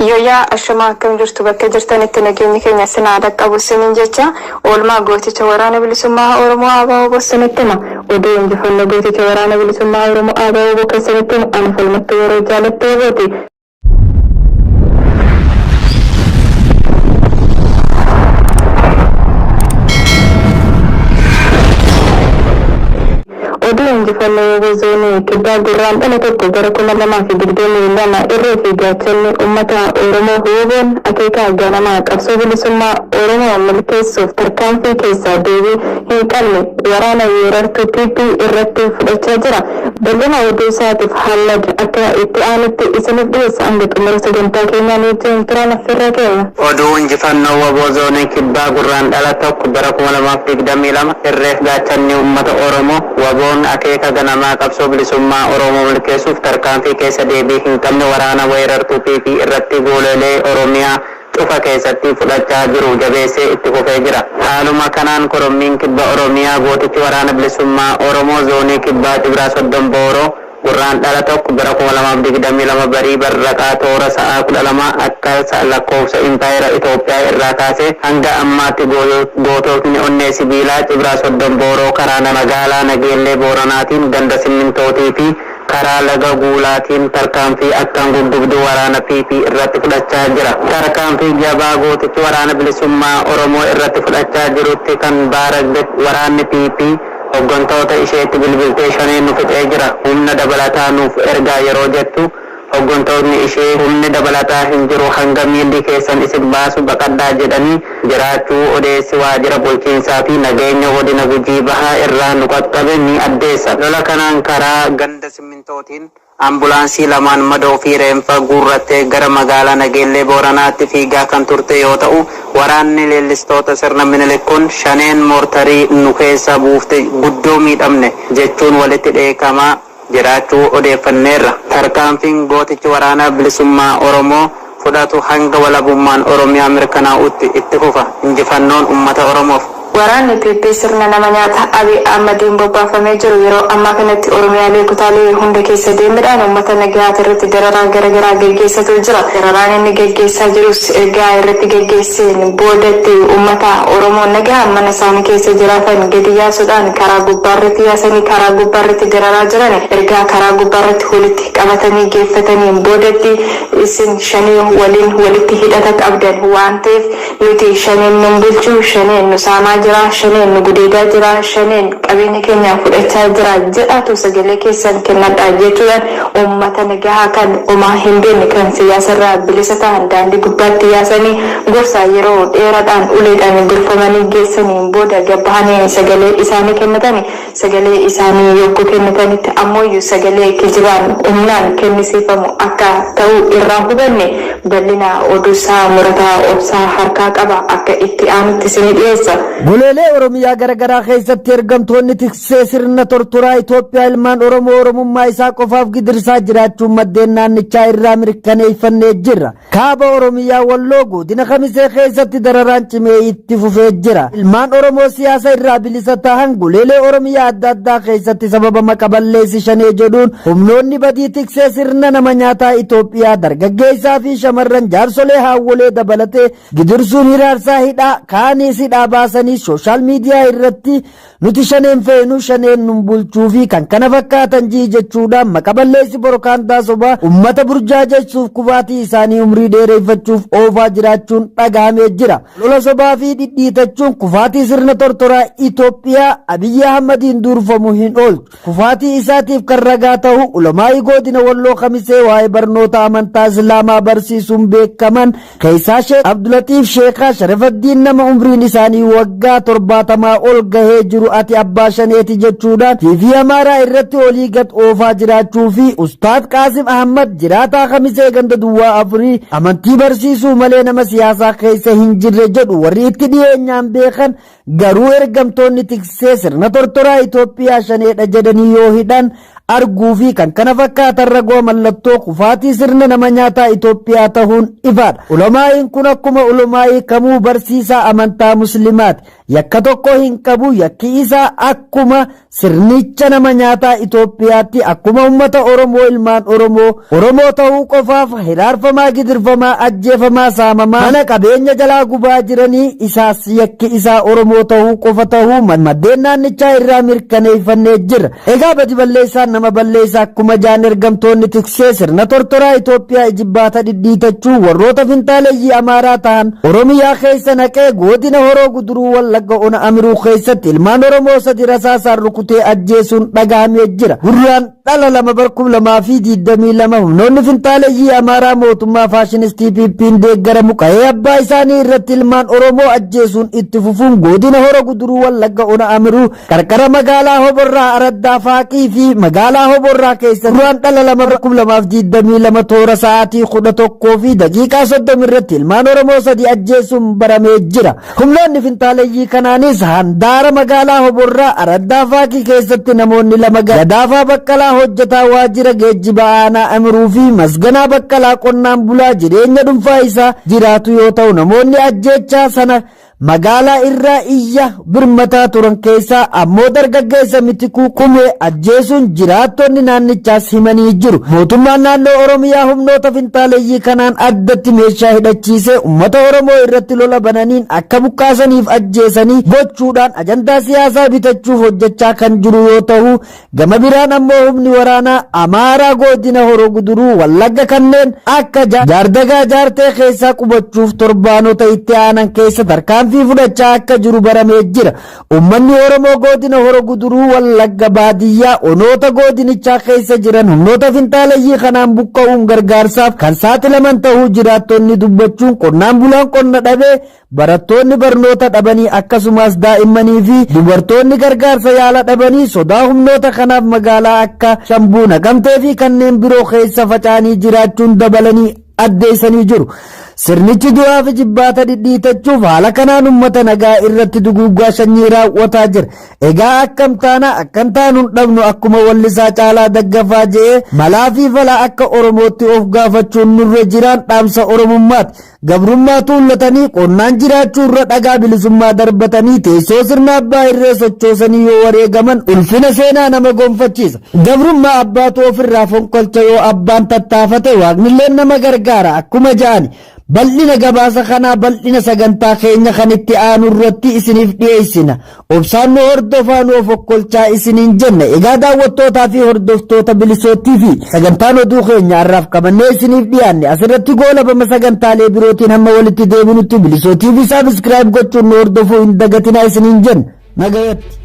Yooyyaa ashamaa, akkam jirtu? Bakka jirtanitti nageenyi keenya sinaa dhaqqabu sinin jecha, oolmaa gooticha Waraana Bilisummaa Oromoo ABO sinitti hima. Oduu injifannoo gooticha Waraana Bilisummaa Oromoo ABO keessanitti himu ana Falmattuu yeroo jaalattee booti. Oduu injifannoo WBO Zoonii Kibbaa Gurraandhala 1 bara 2022, irree fi gaachanni uummata Oromoo WBOn akeeka ganamaa qabsoo bilisummaa Oromoo milkeessuuf tarkaanfii keessaa deebii hin qabne waraana weerartuu PP irratti fudhachaa jira. Bal'ina oduu isaatiif Hammad akka itti aanutti isiniif dhiyeessa. Hanga xumura sagantaa keenyaa nu wajjin turaan affeerraa keenya. Oduu injifannoo WBO Zoonii Kibbaa Gurraandhala 1 bara 2022, irreef gaachanni uummata Oromoo WBOn akeeka ganamaa qabsoo bilisummaa Oromoo milkeessuuf tarkaanfii keessa deebii hin qabne waraana weerartuu PP irratti goolelee Oromiyaa cufa keessatti fudhachaa jiru jabeessee itti fufee jira. Haaluma kanaan korommiin Kibba Oromiyaa gootichi Waraana Bilisummaa Oromoo Zoonii Kibbaa Cibraa Soddom Booroo Gurraandhala 1 bara 2022 barii barraqaa toora sa'aa 12 akka lakkoofsa Impaayera Itoophiyaa irraa kaasee hanga ammaatti goototni onnee sibiilaa Cibraa Soddom Booroo karaa magaalaa Nageellee Booranaatiin ganda Simmintootii fi karaa Laga Guulaatiin tarkaanfii akkaan guggubduu waraana PP irratti fudhachaa jira. Tarkaanfii jabaa gootichi Waraana Bilisummaa Oromoo irratti fudhachaa jirutti kan baaragde waraanni PP hoggantoota isheetti bilbiltee "Shaneen nu fixee jira, humna dabalataa nuuf ergaa" yeroo jettu, hoggantootni ishee "Humni dabalataa hin jiru, hanga miilli keessan isin baasu baqadhaa" jedhanii jiraachuu odeessi waajjira bulchiinsaa fi nageenya godina Gujii Bahaa irraa nu qaqqabe ni addeessa. Lola kanaan karaa ganda Simmintootiin ambulaansii lamaan madoo fi reenfa guurrattee gara magaalaa Nageellee Booranaatti fiigaa kan turte yoo ta'u, waraanni leellistoota sirna Minilik kun "Shaneen moortarii nu keessa buufte, guddoo miidhamne" jechuun walitti dheekamaa jiraachuu odeeffanneerra. Tarkaanfiin gootichi Waraana Bilisummaa Oromoo fudhatu hanga walabummaan Oromiyaa mirkanaa'utti itti fufa. Injifannoon uummata Oromoof! Waraanni PP sirna nama nyaata Abiy Ahmadiin bobbaafamee jiru yeroo ammaa kanatti Oromiyaalee kutaalee hunda keessa deemuudhaan uummata nagayaa irratti dararaa garaagaraa geggeessatu jira. Dararaan inni geggeessaa jirus ergaa irratti geggeesseen boodatti uummata Oromoo nagaa mana isaanii keessa jiraatan gadi yaasuudhaan karaa gubbaarratti yaasanii karaa gubbaarratti dararaa jiran. Ergaa karaa gubbaarratti walitti qabatanii geeffataniin boodatti, "Isin Shanee waliin walitti hidhata qabdan waan ta'eef, nuti Shaneen nun bulchuu, Shaneen nu saamaa jira, Shaneen nu gudeedaa jira, Shaneen qabeenya keenya fudhachaa jira jedhaatu sagalee keessan kennadhaa" jechuudhaan uummata nagahaa kan homaa hin beekne, kan siyaasarraa bilisa ta'an daandii gubbaatti yaasanii gorsa yeroo dheeraadhaan uleedhaan gorfamanii geessaniin booda gabbahanii sagalee isaanii kennatani. Sagalee isaanii yogguu kennatanitti ammoo sagalee kijibaan humnaan kennisiifamu akka ta'u irraa hubanne. Bal'ina oduusaa Murataa Obsaa harkaa qaba, akka itti aanutti isinii dhiyeessa. Goleelee Oromiyaa garaagaraa keessatti ergamtoonni tiksee sirna tortoraa Itoophiyaa ilmaan Oromoo Oromummaa isaa qofaaf gidirsaa jiraachuun maddeen naannichaa irraa mirkaneeffannee jirra. Kaaba Oromiyaa Walloo godina Kamisee keessatti dararaan cimee itti fufee jira. Ilmaan Oromoo siyaasa irraa bilisa tahan goleelee Oromiyaa adda addaa keessatti sababa maqaballeessi Shanee jedhuun humnoonni badii tiksee sirna nama nyaataa Itoophiyaa dargaggeessaa fi shamarran, jaarsolee, haawwolee dabalatee gidirsuun hiraarsaa, hidhaa, kaaniis hidhaa baasanii social media irratti "Nuti Shaneen feenu, Shaneen nun bulchuu" fi kan kana fakkaatan jii jechuudhaan maqaballeessi borokaandaa sobaa ummata burjaajessuuf, kufaatii isaanii umrii dheereeffachuuf oofaa jiraachuun dhagahamee jira. Lola sobaa fi dhidhiitachuun kufaatii sirna tortoraa Itoophiyaa Abiyyi Ahmadiin durfamu hin oolchu. Kufaatii isaatiif kan ragaa ta'u ulamaa'ii godina Walloo Kamisee waa'ee barnoota amantaa Islaamaa barsiisuun beekaman keessaa Sheek Abdulatiif Sheekaa Sharafaddiin, nama umriin isaanii waggaa 70 ol gahee jiru, "Ati abbaa Shaneeti" jechuudhaan TV Amaaraa irratti olii gad oofaa jiraachuu fi Ustaad Qaasim Ahmad, jiraataa Kamisee ganda duwwaa 4, amantii barsiisuu malee nama siyaasaa keessa hin jirre jedhu warri itti dhiyeenyaan beekan. Garuu ergamtoonni tiksee sirna tortoraa Itoophiyaa Shaneedha jedhanii yoo hidhan arguu fi kan kana fakkaatan ragoo mallattoo kufaatii sirna nama nyaataa Itoophiyaa tahuun ifaadha. Ulamaa'iin kun akkuma ulamaa'ii kamuu barsiisaa amantaa Muslimaati. Yakka tokko hin qabu, yakki isaa akkuma sirnicha nama nyaataa Itoophiyaatti akkuma uummata Oromoo ilmaan Oromoo Oromoo ta'uu qofaaf hiraarfamaa, gidirfamaa, ajjeefamaa, saamamaa, mana qabeenya jalaa gubaa jiranii isaas yakki isaa Oromoo ta'uu qofa ta'uu maddeen naannichaa irraa mirkaneeffannee jirra. Egaa badi balleessaan nama balleessa akkuma jaan ergamtoonni tiksee sirna tortoraa Itoophiyaa ijibbaata dhidhiitachuu warroota fintaaleeyyii Amaaraa ta'an Oromiyaa keessa naqee godina Horoo Guduruu Wallagga Ona Amiruu keessatti ilmaan Oromoo sadi rasaasaan rukutee ajjeesuun dhagahamee jira. Gurraandhala 2 bar 2022 humnoonni fintaaleeyyii Amaaraa mootummaa faashinistii PP'n deeggaramu qa'ee abbaa isaanii irratti ilmaan Oromoo ajjeesuun itti fufuun godina Horoo Guduruu Wallagga Ona Amiruu qarqara magaalaa Hoborraa Araddaa Faaqii fi magaalaa Hoborraa keessa Gurraandhala 2 bar 2022 toora sa'aatii 11:30 irratti ilmaan Oromoo sadi ajjeesuun baramee jira. Humnoonni fintaaleeyyii kanaanis handaara magaalaa Hoborraa Araddaa Faaqii keessatti namoonni lama Gadaafaa Baqqalaa hojjetaa waajjira geejjiba aanaa Amiruu fi Masganaa Baqqalaa qonnaan bulaa jireenya dhuunfaa isaa jiraatu yoo ta'u, namoonni ajjeechaa sana magaalaa irraa iyya birmataa turan keessaa ammoo dargaggeessa Mitikuu Kumee ajjeesuun jiraattonni naannichaas himanii jiru. Mootummaan naannoo Oromiyaa humnoota fintaaleeyyii kanaan addatti meeshaa hidhachiisee uummata Oromoo irratti lola bananiin akka buqqaasaniif ajjeesanii gochuudhaan ajandaa siyaasaa bitachuuf hojjechaa kan jiru yoo ta'u, gama biraan ammoo humni waraanaa Amaaraa godina Horoo Guduruu Wallagga kanneen akka Jaardagaa Jaartee keessaa qubachuuf torbaanota itti aanan keessa tarkaanfii fudhachaa akka jiru baramee jira. Uummanni Oromoo godina Horoo Guduruu Wallagga baadiyyaa onoota godinichaa keessa jiran humnoota fintaaleeyyii kanaan buqqa'uun gargaarsaaf kan saaxilaman ta'uu jiraattonni dubbachuun, qonnaan bulaan qonna dhabee, barattoonni barnoota dhabanii, akkasumas daa'immanii fi dubartoonni gargaarsa yaala dhabanii sodaa humnoota kanaaf magaalaa akka Shambuu, Naqamtee fi kanneen biroo keessa faca'anii jiraachuun dabalanii addeessanii jiru. Sirnichi du'aa fi jibbaata dhidhiitachuuf haala kanaan uummata nagaa irratti duguuggaa sanyii raawwataa jira. Egaa akkam taana? Akkan taanuun dhabnu akkuma wallisaa Caalaa Daggafaa je'ee malaa fi fala akka Oromootti of gaafachuun nurra jiraan dhaamsa Oromummaati. Gabrummaa tuullatanii qonnaan jiraachuu irra dhagaa bilisummaa darbatanii teessoo sirna abbaa irree sochoosanii yoo wareegaman ulfina seenaa nama gonfachiisa. Gabrummaa abbaatu ofirraa fonqolcha, yoo abbaan tattaafate waaqnillee nama gargaara akkuma ja'ani. Bal'ina gabaasa kanaa bal'ina sagantaa keenya kan itti aanu irratti isiniif dhiyeessina. Obsaan nu hordofaa, nu of okkolchaa isiniin jenna. Egaa daawwattootaa fi hordoftoota Bilisootti fi sagantaan oduu keenya har'aaf qabannee isiniif dhiyaanne asirratti goolabama. Sagantaalee birootiin hamma walitti deebinutti Bilisootii fi subscribe gochuun nu hordofuu hin dagatinaa isiniin jenna. Nagayatti.